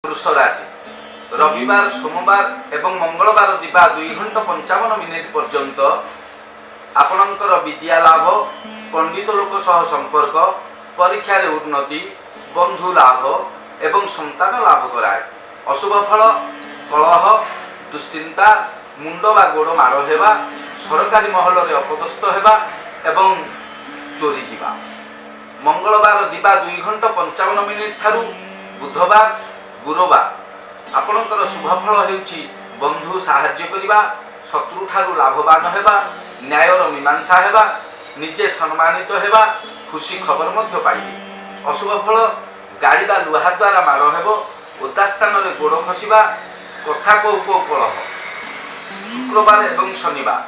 ବୃଷ ରାଶି, ରବିବାର, ସୋମବାର ଏବଂ ମଙ୍ଗଳବାର ଦିବା 2 ଘଣ୍ଟା 55 ମିନିଟ୍ ପର୍ଯ୍ୟନ୍ତ ଆପଣଙ୍କର ବିଦ୍ୟା ଲାଭ, ପଣ୍ଡିତ ଲୋକ ସହ ସମ୍ପର୍କ, ପରୀକ୍ଷାରେ ଉନ୍ନତି, ବନ୍ଧୁ ଲାଭ ଏବଂ ସନ୍ତାନ ଲାଭ କରାଏ। ଅଶୁଭ ଫଳ କଳହ, ଦୁଶ୍ଚିନ୍ତା, ମୁଣ୍ଡ ବା ଗୋଡ଼ ମାଡ଼ ହେବା, ସରକାରୀ ମହଲରେ ଅପଦସ୍ଥ ହେବା ଏବଂ ଚୋରି ଯିବା। ମଙ୍ଗଳବାର ଦିବା 2 ଘଣ୍ଟା 55 ମିନିଟ୍ ଠାରୁ ବୁଧବାର, ଗୁରୁବାର ଆପଣଙ୍କର ଶୁଭ ଫଳ ହେଉଛି ବନ୍ଧୁ ସାହାଯ୍ୟ କରିବା, ଶତ୍ରୁଠାରୁ ଲାଭବାନ ହେବା, ନ୍ୟାୟର ମୀମାଂସା ହେବା, ନିଜେ ସମ୍ମାନିତ ହେବା, ଖୁସି ଖବର ମଧ୍ୟ ପାଇବେ। ଅଶୁଭ ଫଳ ଗାଡ଼ି ବା ଲୁହା ଦ୍ୱାରା ମାଡ଼ ହେବ, ଓଦା ସ୍ଥାନରେ ଗୋଡ଼ ଖସିବା, କଥା କହୁ କହୁ କଳହ। ଶୁକ୍ରବାର ଏବଂ ଶନିବାର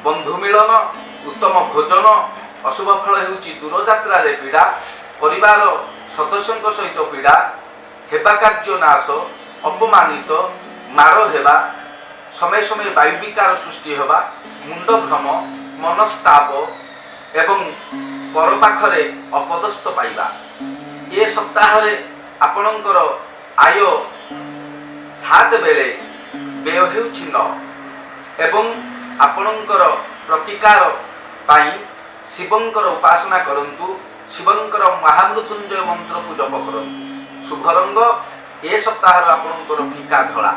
ବନ୍ଧୁ ମିଳନ, ଉତ୍ତମ ଭୋଜନ। ଅଶୁଭ ଫଳ ହେଉଛି ଦୂରଯାତ୍ରାରେ ପୀଡ଼ା, ପରିବାର ସଦସ୍ୟଙ୍କ ସହିତ ପୀଡ଼ା ହେବା, କାର୍ଯ୍ୟ ନାଶ, ଅପମାନିତ, ମାଡ଼ ହେବା, ସମୟ ସମୟ ବାୟୁ ବିକାର ସୃଷ୍ଟି ହେବା, ମୁଣ୍ଡଭ୍ରମ, ମନସ୍ତାପ ଏବଂ ପର ପାଖରେ ଅପଦସ୍ଥ ପାଇବା। ଏ ସପ୍ତାହରେ ଆପଣଙ୍କର ଆୟ 7 ବେଳେ ବ୍ୟୟ ହେଉଛି 9 ଏବଂ ଆପଣଙ୍କର ପ୍ରତିକାର ପାଇଁ ଶିବଙ୍କର ଉପାସନା କରନ୍ତୁ। ଶିବଙ୍କର ମହାମୃତ୍ୟୁଞ୍ଜୟ ମନ୍ତ୍ରକୁ ଜପ କରନ୍ତୁ। ଶୁଭ ରଙ୍ଗ ଏ ସପ୍ତାହର ଆପଣଙ୍କର ଫିକା ଧଳା।